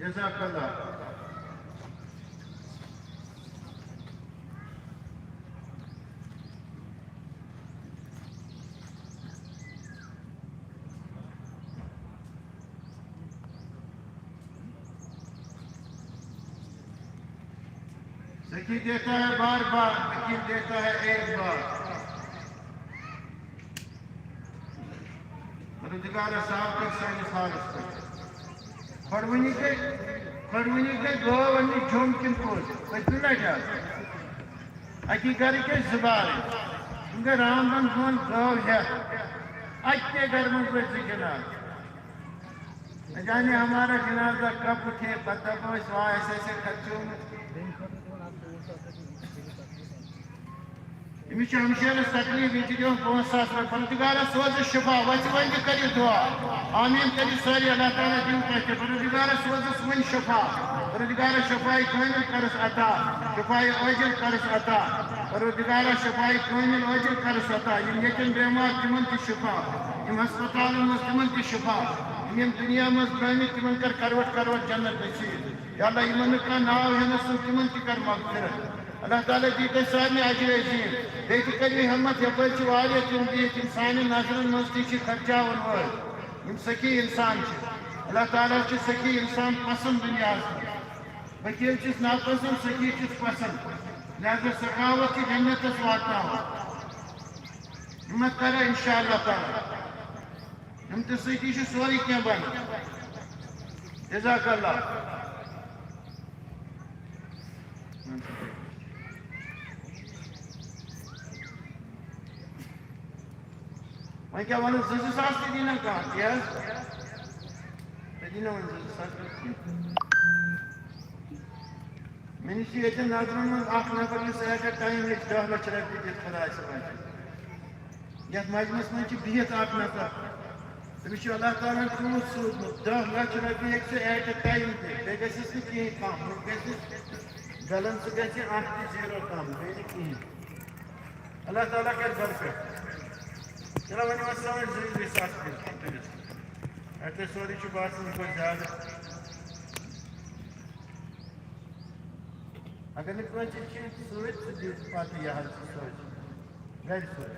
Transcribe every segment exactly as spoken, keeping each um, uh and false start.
جزاک اللہ۔ سخی دیتا ہے بار بار، وکیل دیتا ہے ایک بار۔ پروردگار صاحب کر سانس حالس پہ۔ کھڑونی گئی، کھڑونی گئی گٲو اَننہِ جوٚم کِنہٕ کوٚت؟ پٔتمہِ لٹہِ حظ۔ اَکی گرٕکۍ ٲسۍ زٕ بارٕنۍ۔ تِم گٔے رام بن دۄن گٲو ہٮ۪تھ۔ اَکے گرٕ منٛز ؤتھۍ زٕ جنازٕ۔ نہ جانے ہمارا جنازہ کب اٹھے، پتہ دپو أسۍ وا اَسہِ آسہِ خرچومُت۔ أمِس چھُ ہمشیرس تکلیف، یہِ چھُ دِوان پانٛژھ ساس رۄپیہِ۔ پروردگارا سوزُس شفا، وۄتھِ وۄنۍ تہِ کٔرِو دعا۔ آمین کٔرِو سٲری، اللہ تعالیٰ دِیِن تۄہہِ تہِ۔ پروردگارا سوزُس وۄنۍ شفا۔ پروردگارا شفای کامل کرس عطا، شفای عاجل کرس عطا۔ پروردگارا شفای کامل عاجل کرس عطا۔ یِم ییٚتٮ۪ن بیمار تِمن تہِ شفا، یِم ہسپتالن منٛز تِمن تہِ شفا، یِم ییٚمہِ دُنیا منٛز درٛٲمٕتۍ تِمن کر کروٹ کروٹ جنت نصیب۔ یا اللہ، یِمن نہٕ کانٛہہ ناو ہٮ۪نس سُہ تِمن تہِ کر مغفرت۔ اللہ تعالیٰ دی تۄہہِ سارنٕے اجر عظیٖم۔ بیٚیہِ تہِ کٔرِو ہمت، یپٲرۍ چھِ واریاہ تِم بِہِتھ، یِم سانٮ۪ن نظرن منٛز تہِ چھِ خرچاوَن وٲلۍ، یِم سخی اِنسان چھِ۔ اللہ تعالیٰ چھِ سخی اِنسان پسنٛد دُنیاہَس منٛز۔ وکیل چھِس ناپسنٛد، سخی چھِس پسنٛد۔ لہذا سخاوت چھِ جنتَس واتناوان۔ ہمت کرو انشاءاللہ تعالیٰ۔ ہمتہٕ سۭتی چھُ سورُے کینٛہہ بنان۔ جزاک اللہ۔ وۄنۍ کیٛاہ وَنو، زٕ زٕ ساس تہِ دی نہ کانٛہہ، تی حظ۔ تُہۍ دی نہ وۄنۍ زٕ زٕ ساس رۄپیہِ کینٛہہ۔ مےٚ نِش چھِ ییٚتٮ۪ن نظرَن منٛز اَکھ نفر، یُس ایٹ اے ٹایم ہیٚکہِ دَہ لَچھ رۄپیہِ دِتھ، خۄداے صٲبَن چھِ۔ یَتھ مجمَس منٛز چھِ بِہِتھ اَکھ نفر، تٔمِس چھُ اللہ تعالیٰ ہَن تیوٗت سوٗزمُت، دَہ لَچھ رۄپیہِ ہیٚکہِ سُہ ایٹ اے ٹایم دِتھ، بیٚیہِ گژھٮ۪س نہٕ کِہیٖنۍ کَم، بیٚیہِ گژھِ بیلَنس گژھِ اَکھ تہِ زیٖرو کَم، بیٚیہِ نہٕ کِہیٖنۍ۔ اللہ تعالیٰ کَرِ برکت۔ چلو، وۄنۍ یِمَن سٲنۍ زٕ زٕ ساس کٔرِتھ۔ اَتہِ سورُے چھُ باسان، یہِ گوٚو زیادٕ۔ اگر نہٕ کٲنٛسہِ چھِ سۭتۍ، سُہ دِیِو پَتہٕ یہِ حظ یہِ سۭتۍ، گَرِ سۭتۍ۔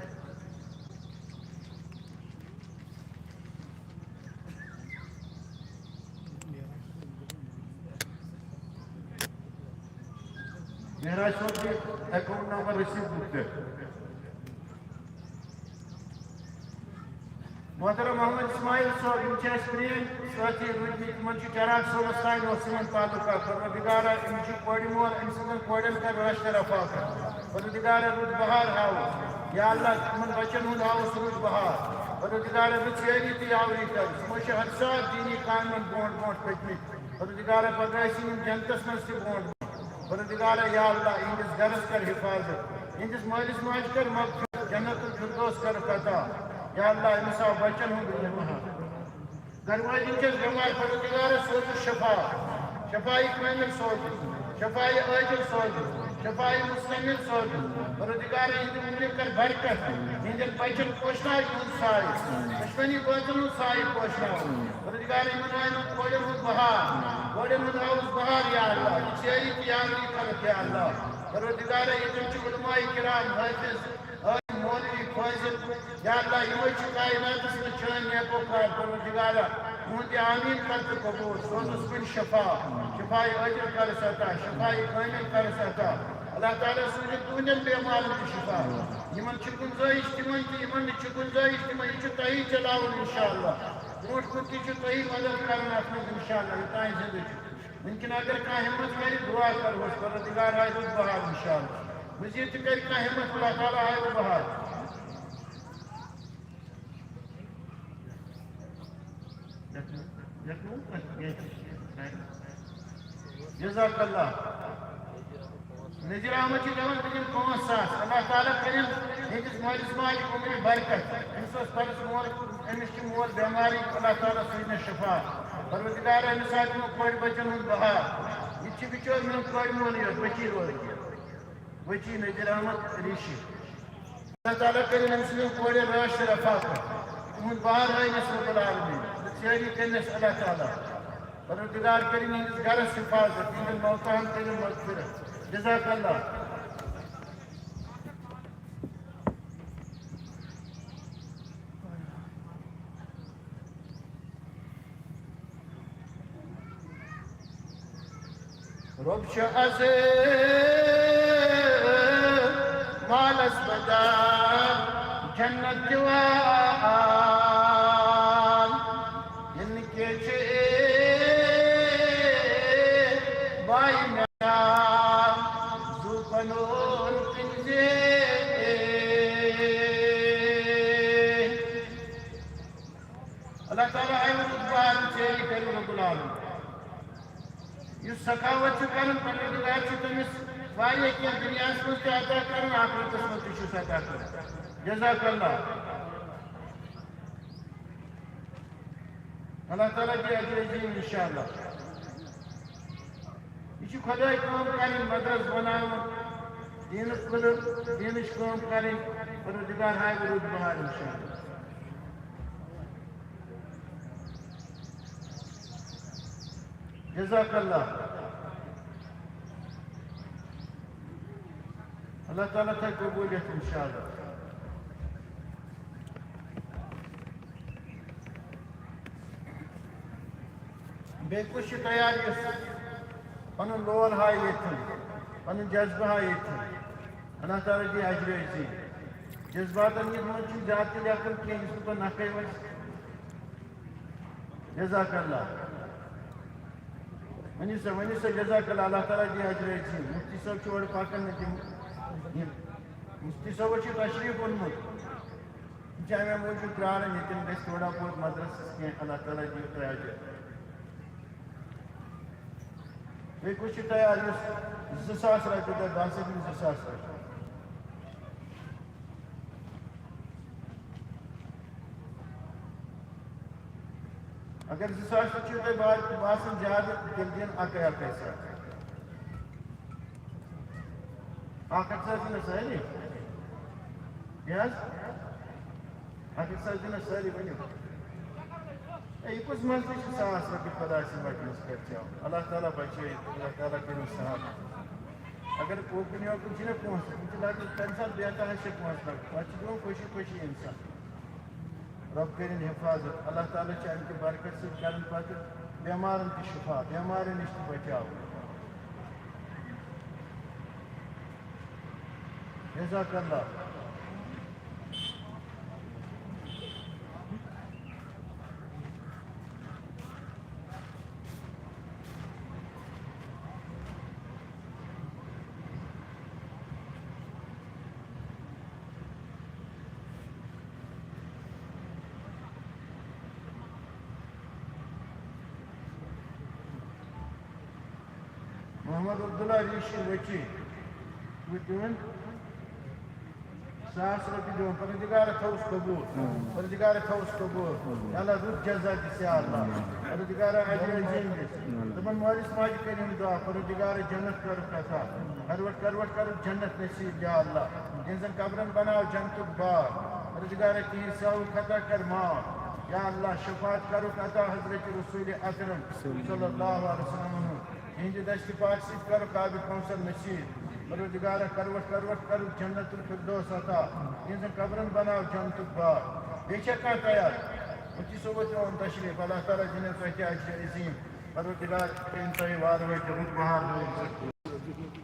معراج صٲب، یہِ اکاؤنٹ نمبر رٔسیٖو بُک پٮ۪ٹھ۔ محترم محمد اسماعیل صٲب، یِم چھِ اَسہِ پرٛٲنۍ سٲتھی روٗدۍمٕتۍ، تِمن چھُ چراغ صٲبس تام اوس یِمن تعلقات۔ پروردگارا، یِم چھِ کورِ مول، أمۍ سٕنٛدٮ۪ن کورٮ۪ن کر رٲچھ تہٕ رفاقت۔ پروردگارا، رُت بہار ہاوُس۔ یا اللہ، تِمن بچن ہُنٛد ہاوُس رُت بہار۔ پروردگارا، رٕژ یٲری تہٕ یاوری کر۔ تِمو چھِ ہر ساتھ دینی کامٮ۪ن برونٛٹھ برونٛٹھ پٔکمٕتۍ۔ پروردگارا، پگاہ ٲسِن یِم جنتس منٛز تہِ برونٛٹھ برونٛٹھ۔ پروردگارا، یا اللہ، یِہنٛدِس گرس کر حفاظت، یِہنٛدِس مٲلِس ماجہِ کر مغفرت، جنت الفردوس کر عطا۔ یا اللہ، أمِس آو بچن ہُنٛد رحم۔ گرٕ واجٮ۪ن چھَس بٮ۪مار، پروردگارا سوزُس شفا، شفای کامل سوزُس، شفای عاجل سوزُس، شفای مستمر سوزُس۔ پروردگارا یِہنٛدِ عمرِ کر برکت، یِہنٛدٮ۪ن بچن پوشناو یِہُنٛد سایہِ، دشمنی بٲژن ہُنٛد سایہِ پوشناو۔ پروردگارا یِمن آیہِ نہٕ کورٮ۪ن ہُنٛد بہار، کورٮ۪ن ہُنٛد آوُس بہار یا اللہ، یہِ سٲری تیار یہِ کرکھ یا اللہ۔ پروردگارا ییٚتٮ۪ن چھِ علماء کرام حٲفظ، عٲلم، مولوی، فٲضل، یا اللہ، یِمَے چھِ کائناتَس منٛز چٲنۍ نیکوکار۔ پروردگارا، یِہُنٛد یہِ آمین کر تہٕ قبوٗل۔ سوزُس کُنہِ شفا، شفای عاجل کرس عطا، شفای کامل کرس عطا۔ اللہ تعالیٰ سوٗزِتھ تُہٕنٛدٮ۪ن بیمارن تہِ شفا۔ یِمن چھِ گُنجٲیِش تِمن تہِ، یِمن نہٕ چھِ گُنجٲیِش تِمن، یہِ چھُ تۄہی چلاوُن انشاءاللہ۔ برونٛٹھ کُن تہِ چھُ تۄہی مدد کرُن اَتھ منٛز انشاءاللہ، یوٚتام زِندٕ چھُ۔ وٕنکٮ۪ن اگر کانٛہہ ہمت کرِ، دعا کرہوس، پروردگار ہاوِ رُت بہار انشاءاللہ۔ مزید تہِ کرِ کانٛہہ ہمت، اللہ تعالیٰ ہاوِ بہار۔ جزاک اللہ۔ نذیر احمد چھِ دِوان تِمن پانٛژھ ساس۔ اللہ تعالیٰ کٔرِن یِہنٛدِس مٲلِس ماجہِ عمرِ برکت۔ أمِس اوس پرُس مول، أمِس چھِ مول بٮ۪مارٕے، اللہ تعالیٰ سوٗزنَس شفا۔ پروردگار، أمِس آو تِمو کورِ بچن ہُنٛد بہار۔ یہِ تہِ چھِ بِچور میون کورِ مولٕے یوت، بچی روزِ۔ بچی نذیر احمد ریٖشی۔ اللہ تعالیٰ کٔرِن أمۍ سٕنٛدٮ۪ن کورٮ۪ن رٲچھ تہٕ رفاقت۔ تِہُنٛد بہار ہٲینَس رب العالمین۔ تہٕ ژیری کٔرنَس اللہ تعالیٰ۔ پروردگار کٔرِن یِہنٛدِس گرس حفاظت، یِہنٛدٮ۪ن موتاہن کٔرِن مغفرت۔ جزاک اللہ۔ رۄب چھُ از مالس بدل جنت دِوان۔ ییٚلہِ نہٕ کینٛہہ چھُ بایہِ مےٚ زُو پنُن کٕنزِ۔ اللہ تعالیٰ آیہِ رُت بہار ژیٖرۍ کٔرِو رۄب العالمین۔ یُس سخاوت چھُ کران، پروردگار چھُ تٔمِس واریاہ کینٛہہ دُنیاہَس منٛز تہِ عطا کران، آخرتَس منٛز تہِ چھُس عطا کران۔ جزاک اللہ۔ اللہ تعالیٰ دِ اجر عظیم انشاءاللہ۔ یہِ چھِ خۄداے کٲم کرٕنۍ، مدرس بناوُن، دیٖنَس کُن، دیٖنٕچ کٲم کرٕنۍ، پروردگار ہاوِ رُت بہار انشاءاللہ۔ جزاک اللہ۔ اللہ تعالیٰ تھایہِ قبوٗلیت انشاءاللہ۔ بیٚیہِ کُس چھُ تیار یُس پنُن لول ہایہِ ییٚتھٮ۪ن، پنُن جذبہٕ ہایہِ ییٚتھٮ۪ن؟ اللہ تعالیٰ دِیہِ اجر عظیم۔ جذباتن یِتھ منٛز چھُنہٕ زیادٕ تہِ لیکھُن کینٛہہ، یُس نہٕ پتہٕ نکھے وَسہِ۔ جزاک اللہ۔ ؤنِو سا، ؤنِو سا، جزاک اللہ، اللہ تعالیٰ دِیہِ اجر عظیم۔ مفتی صٲب چھُ اورٕ پکان نہٕ تِم۔ مفتی صٲبَس چھُ تشریٖف اوٚنمُت۔ یہِ چھُ اَمے موٗجوٗب پرٛاران، ییٚتٮ۪ن گژھِ تھوڑا بہت مدرسَس کینٛہہ، اللہ تعالیٰ دِیِو تۄہہِ اجر۔ بیٚیہِ کُس چھُ تیار یُس زٕ ساس رۄپیہِ دَپہِ، بہٕ ہسا دِمہٕ زٕ ساس رۄپیہِ؟ اگر زٕ ساس تہِ چھُو تۄہہِ با-، باسان زیادٕ، تیٚلہِ دِن اَکٕے اَکٕے ساس۔ اَکھ اَکھ ساس دِنَس سٲری؟ کیٛاہ حظ؟ اَکھ اَکھ ساس دِنَس سٲری، ؤنِو۔ اے، یہِ کُس منٛزٕے چھُ ساس رۄپیہِ خۄدا سٕنٛدِ وَتہِ منٛز خرچاوُن؟ اللہ تعالیٰ بچٲیِن، اللہ تعالیٰ کٔرِن سہل۔ اگر اوکُن یوکُن چھِنہ پونٛسہٕ، یِم چھِ لَگان تَمہِ ساتہٕ بے تحاشا پونٛسہٕ لَگان، پَتہٕ چھِ دِوان خوشی خوشی اِنسان۔ رۄب کٔرِن حِفاظت۔ اللہ تعالیٰ چھُ اَمہِ کہِ برکت سۭتۍ کَران پَتہٕ بٮ۪مارَن تہِ شِفا، بٮ۪مارٮ۪ن نِش تہِ بچاو۔ جزاک اللہ۔ محمد عبداللہ ریٖشی وچی، وٕچھ تِمن ساس رۄپیہِ دِوان، پروردگارا تھاوُس قبوٗل، پروردگارا تھاوُس قبوٗل، یا اللہ رُت جزا دِس یا اللہ، پروردگارا اجر عظیٖم دِس، تِمن مٲلِس ماجہِ کٔرِن دُعا، پروردگارا جنت کَرُکھ عطا، کروٹ کروٹ کَرُکھ جنت نصیٖب یا اللہ، تِہنٛزن قبرن بناو جنتُک باغ، پروردگارا تِہنٛدۍ سٲوُک خطا کر معاف، یا اللہ شفاعت کَرُکھ عطا حضرت رسول اکرم صلی اللہ علیہ وسلم۔ تِہنٛدِ دستِ پاک سۭتۍ کَرُکھ آبِ کوثر نصیٖب۔ پروردگارا، کروٹ کروٹ کَرُکھ جنت الفردوس عطا۔ تِہنٛزن قبرن بناو جنتُک باغ۔ بیٚیہِ چھا کانٛہہ تیار؟ مفتی صٲبو تہِ اوٚن تشریٖف۔ اللہ تعالیٰ دِنو تۄہہِ تہِ اجر عظیٖم۔ پروردگار کٔرِن تۄہہِ وارٕ وٲتۍ رُت بہار ہٲوِتھ۔